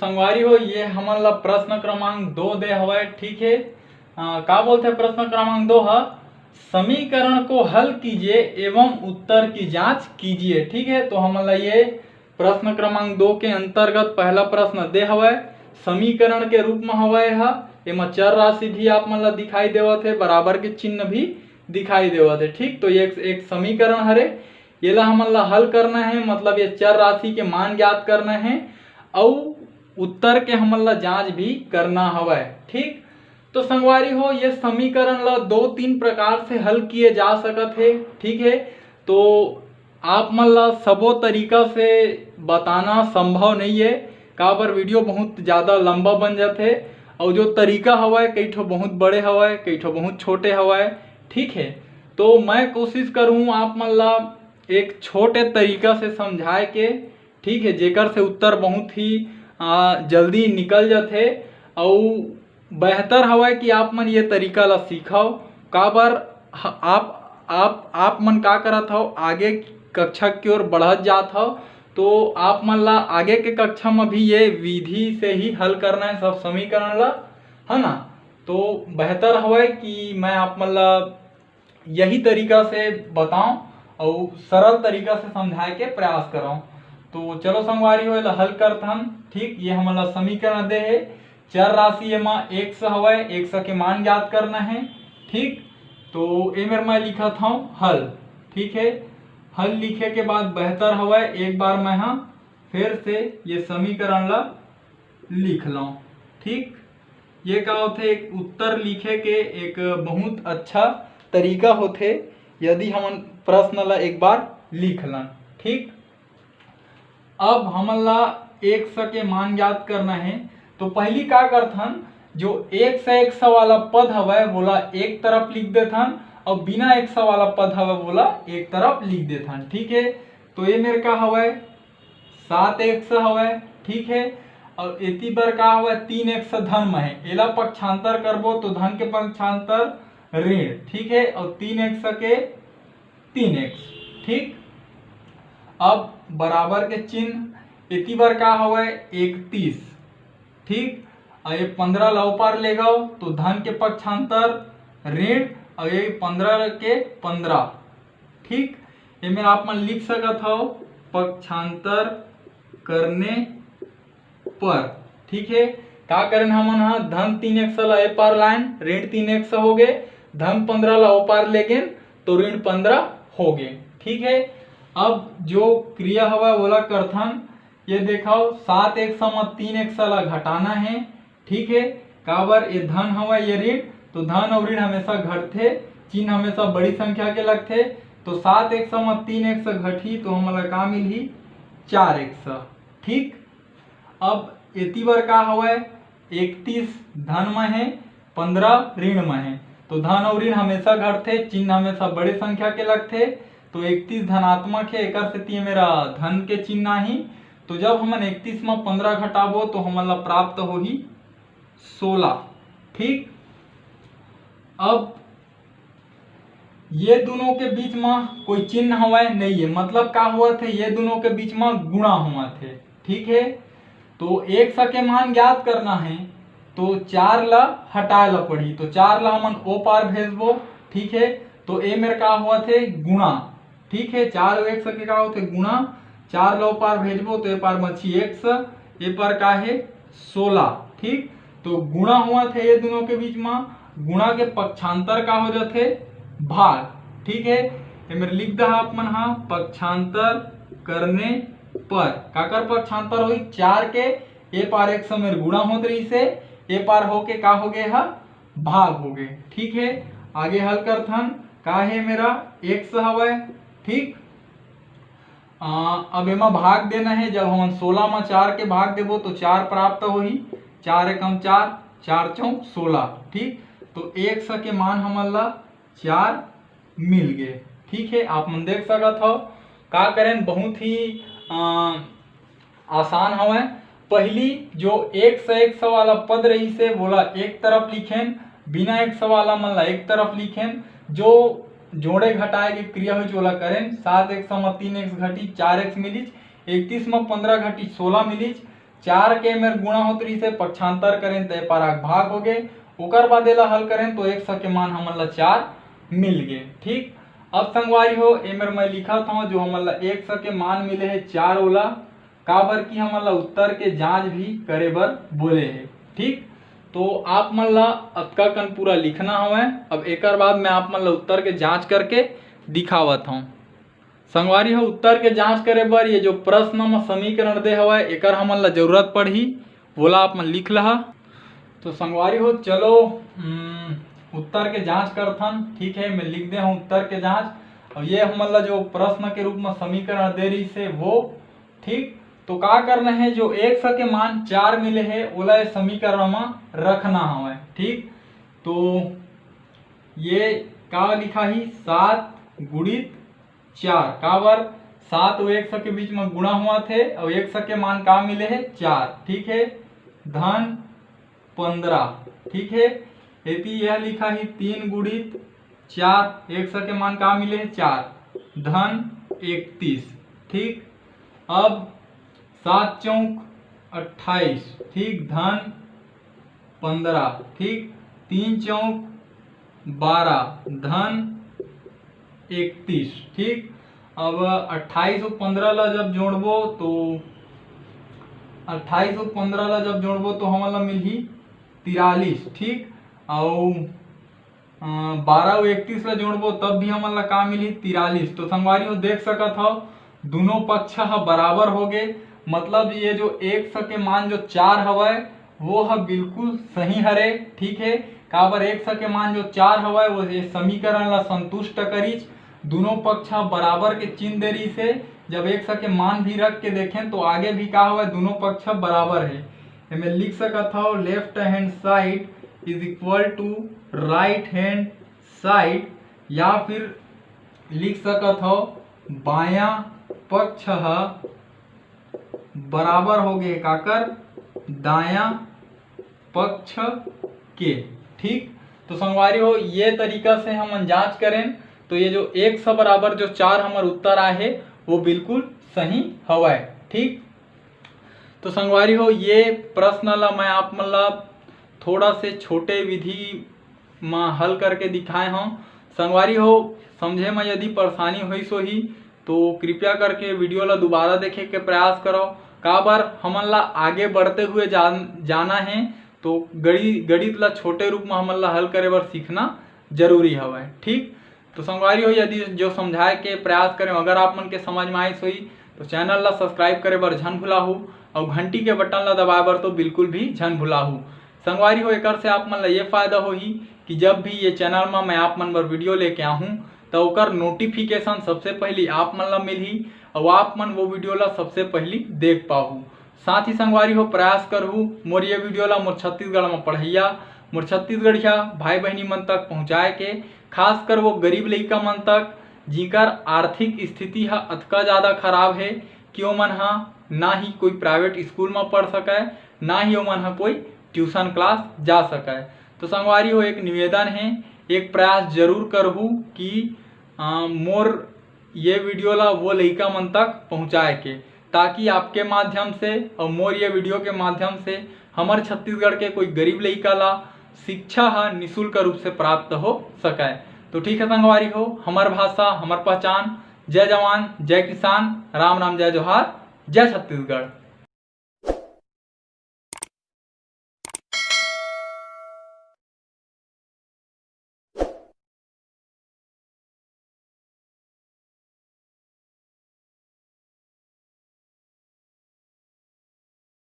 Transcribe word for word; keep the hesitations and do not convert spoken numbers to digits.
संगवारी हो, ये हमन ला प्रश्न क्रमांक दो दे हवय, ठीक है। अ, का बोलथे प्रश्न क्रमांक दो ह, समीकरण को हल कीजिए एवं उत्तर की जांच कीजिए, ठीक है। तो हमन ला ये प्रश्न क्रमांक दो के अंतर्गत पहला प्रश्न दे हवय, समीकरण के रूप में हवय ह, एमा चर राशि भी आप मन ला दिखाई देवत है, बराबर के चिन्ह भी दिखाई देवत है, ठीक। तो ये एक, एक समीकरण हरे, येला हमन ला हल करना है, मतलब ये चर राशि के मान ज्ञात करना है, अउ उत्तर के हमन ला जांच भी करना हवय, ठीक। तो संगवारी हो, ये समीकरण ला दो तीन प्रकार से हल किए जा सकत है, ठीक है। तो आप मन ला सबो तरीका से बताना संभव नहीं है, काबर वीडियो बहुत ज़्यादा लंबा बन जाथे, अउ जो तरीका हवय, कई ठो बहुत बड़े हवय, कई ठो बहुत छोटे हवय, ठीक है। तो मैं कोशिश करूँ आप मन ला एक छोटे तरीका से समझाए के, ठीक है, जेकर से उत्तर बहुत ही आ, जल्दी निकल जाथे, अउ बेहतर हवय कि आप मन ये तरीका ला सीखव। काबर ह-, आप आप आप मन का करत हव, आगे कक्षा की ओर बढ़त जात हव, तो आप मन ला आगे के कक्षा में भी ये विधि से ही हल करना है सब समीकरण ला, है ना। तो बेहतर हवय कि मैं आप मन ला यही तरीका से बताऊं और सरल तरीका से समझाए के प्रयास करूं। तो चलो संगवारी हो, एला हल करथन। ठीक, ये हमन ला समीकरण दे हे, चर राशि एमा एक्स हवय, एक्स के मान ज्ञात करना है। ठीक, तो ए मेर मैं लिखत हूँ हल। ठीक है, हल लिखे के बाद बेहतर हवय एक बार मैं हा फिर से ये समीकरण ला लिख लूँ। ठीक, ये का होथे, एक उत्तर लिखे के एक बहुत अच्छा तरीका होथे, यदि हमन प्रश्न ला एक बार लिख लन। ठीक, अब हमन ला एक्स के मान ज्ञात करना है, तो पहली का करथन, जो एक्स एक्स वाला पद हवय वोला एक तरफ लिख देथन और बिना एक्स वाला पद हवय वोला एक तरफ लिख देथन। ठीक है, तो ये मेर का हवय, सात एक्स हवय। ठीक है, और एती बर का हवय, तीन एक्स धन में है, एला पक्षांतर करबो तो धन के पक्षांतर ऋण। ठीक है, और तीन एक्स के तीन एक्स। ठीक, अब बराबर के चिन्ह, एती बर का हवय, इकतीस। ठीक, और ये पंद्रह ला ऊपर ले गओ तो धन के पक्षांतर ऋण, और ये पंद्रह के पंद्रह। ठीक, एमे आप मन लिख सकत हव पक्षांतर करने पर। ठीक है, का करेन हमन ह, धन तीन एक्स ला ए पार लाएन, ऋण तीन एक्स हो गे, धन पंद्रह ला ओ पार ले गेन तो ऋण पंद्रह हो गे। ठीक है, अब जो क्रिया हवय ओला करथन। ये देखव, सात एक्स म तीन एक्स ला घटाना है। ठीक है, काबर ये धन हवय, ये ऋण, तो धन और ऋण हमेशा घटथे, चिन्ह हमेशा बड़ी संख्या के लगथे। तो सात एक्स म तीन एक्स घटही तो हमन ला का मिलही, चार एक्स। ठीक, अब एती बर का हवय, इकतीस धन म है, पंद्रह ऋण म है, तो धन और ऋण हमेशा घटथे, चिन्ह हमेशा बड़े संख्या के लगथे। तो इकतीस धनात्मक है, एकर सेती मेरा धन के चिन्ह आही। तो जब हमन इकतीस म पंद्रह घटाबो तो हमन ला प्राप्त होही सोलह। ठीक, अब ये दोनों के बीच म कोई चिन्ह हवय नहीं है, मतलब का होवत है, ये दोनों के बीच म गुणा होवत है। ठीक है, तो एक्स के मान ज्ञात करना है तो चार ला हटाए ला पड़ही, तो चार ला हमन ओ पार भेजबो। ठीक है, तो ए मेर का होवत है, गुणा। ठीक है, चार एक्स के का होथे, गुणा। चार ला ओ पार भेजबो तो ए पार बची एक्स, ए पार का है, सोलह। ठीक, तो गुणा होवत है ये दोनों के बीच में, गुणा के पक्षांतर का हो जाथे, भाग। ठीक है, ए मेर लिख दहा आप मन हा, पक्षांतर करने पर काकर पक्षांतर होई, चार के ए पार एक्स मेर गुणा होत रहिस हे, ए पार होके का हो गए हा, भाग हो गए। ठीक है, आगे हल करथन, का है मेरा, एक्स हवय। ठीक, आ, अब एमा भाग देना है, जब हमन सोलह मा चार के भाग देबो तो चार प्राप्त होही, चार एकम चार, चार चौक सोलह। ठीक, तो एक्स के मान हमन ला चार मिल गए। ठीक है, आप मन देख सकत हव का करेन, बहुत ही आ, आसान हवय। पहली जो एक्स एक्स वाला पद रहिस हे, वोला एक तरफ लिखेन, बिना एक्स वाला मन ला एक तरफ लिखेन। जो जोड़े घटाए के क्रिया होइच, ओला करेन। सात एक्स म तीन एक्स घटिस, चार एक्स मिलिस, इकतीस म पंद्रह घटिस, सोलह मिलिस, चार के मेर गुणा होत रहिसे, पक्षांतर करेन त ए पारा के भाग हो गे। ओकर बाद एला हल करेन तो एक्स के मान हमन ला चार मिल गे। ठीक, अब संगवारी हो, ए मेर मैं लिखत हूँ जो हमन ला एक्स के मान मिले हे चार, ओला काबर कि हमन ला उत्तर के जांच भी करे बर बोले हे। ठीक, तो आप मन ला अतका कन पूरा लिखना हवय। अब एकर बाद मैं आप मन ला उत्तर के जांच करके दिखावत हूँ। संगवारी हो, उत्तर के जांच करे बर ये जो प्रश्न म समीकरण दे हवय, एकर हमन ला जरूरत पड़ही, वोला आप मन लिख लहा। तो संगवारी हो, चलो, हम्म, उत्तर के जांच करथन। ठीक है, मैं लिख दे हूँ उत्तर के जांच। और ये हमन ला जो प्रश्न के रूप में समीकरण दे रहिसे वो, ठीक, तो का करना है, जो एक्स के मान चार मिले है, ओला ये समीकरण में रखना हवय। ठीक, तो ये का लिखा ही, सात गुणित चार, काबर सात अउ एक्स के बीच में गुणा हुआ थे, और एक्स के मान का मिले है, चार। ठीक है, धन पंद्रह। ठीक है, एती यह लिखा ही, तीन गुणित चार, एक्स के मान का मिले है, चार, धन इकतीस। ठीक, अब सात चौक अट्ठाईस, ठीक, धन पंद्रह, ठीक, तीन चौक बारह, धन इकतीस। ठीक, अब अट्ठाईस अउ पंद्रह ला जब जोड़बो तो, अट्ठाईस अउ पंद्रह ला जब जोड़बो तो हमन ला मिलही तिरालीस। ठीक, अउ अ, बारह अउ इकतीस ला जोड़बो तब भी हमन ला का मिलही, तिरालीस। तो संगवारी हो, देख सकत हव, दोनों पक्ष ह बराबर हो गे। मतलब ये जो एक्स के मान जो चार हवय, वो ह बिल्कुल सही हरे। ठीक है, काबर एक्स के मान जो चार हवय, वो ये समीकरण ला संतुष्ट करिस। दोनों पक्ष ह बराबर के चिन्ह दे रहिसे। जब एक्स के मान भी रख के देखें तो आगे भी का हवय, दोनों पक्ष बराबर है। एमे लिख सकत हव, left hand side is equal to right hand side, या फिर लिख सकत हव, बायां पक्ष ह बराबर हो गे काकर, दायां पक्ष के। ठीक, तो संगवारी हो, ये तरीका से हमन जांच करेन तो ये जो एक्स बराबर जो चार हमर उत्तर आए हे, वो बिल्कुल सही हवय। ठीक, तो संगवारी हो, ये प्रश्न ला मैं आप मन ला थोड़ा से छोटे विधि म हल करके दिखाए हव। संगवारी हो, समझे म यदि परेशानी होइस होही तो कृपया करके वीडियो ला दोबारा देखे के प्रयास करव। काबर हमन ला आगे बढ़ते हुए जान-, जाना हे, तो गणि-, गणित ला छोटे रूप म हमन ला हल करे बर सीखना जरूरी हवय। ठीक, तो संगवारी हो, यदि जो समझाए के प्रयास करें, अगर आप मन के समझ में आइस होही तो चैनल ला सब्सक्राइब करे बर झन भुलाहू, अउ घंटी के बटन ला दबाए बर तो बिल्कुल भी झन भुलाहू। संगवारी हो, एकर से आप मन ला ये फायदा होही कि जब भी ये चैनल म मैं आप मन बर वीडियो लेके आहूँ, त ओकर नोटिफिकेशन सबसे पहली आप मन ला मिलही, अउ आप मन वो वीडियो ला सबसे पहली देख पाहू। साथ ही संगवारी हो, प्रयास करहू मोर ये वीडियो ला मोर छत्तीसगढ़ म पढ़इया, मोर छत्तीसगढ़िया भाई बहिनी मन तक पहुँचाए के, खासकर वो गरीब लइका मन तक, जिकर आर्थिक स्थिति ह अतका ज़्यादा खराब हे कि ओमन ह ना ही कोई प्राइवेट स्कूल म पढ़ सकय, ना ही ओमन ह कोई ट्यूशन क्लास जा सकय। तो संगवारी हो, एक निवेदन हे, एक प्रयास जरूर करहू कि, अ, मोर ये वीडियो ला वो लइका मन तक पहुँचाए के, ताकि आपके माध्यम से अउ मोर ये वीडियो के माध्यम से हमर छत्तीसगढ़ के कोई गरीब लइका ला शिक्षा ह निशुल्क रूप से प्राप्त हो सकय। तो ठीक है संगवारी हो, हमर भाषा, हमर पहचान। जय जवान, जय किसान, राम राम, जय जोहार, जय छत्तीसगढ़।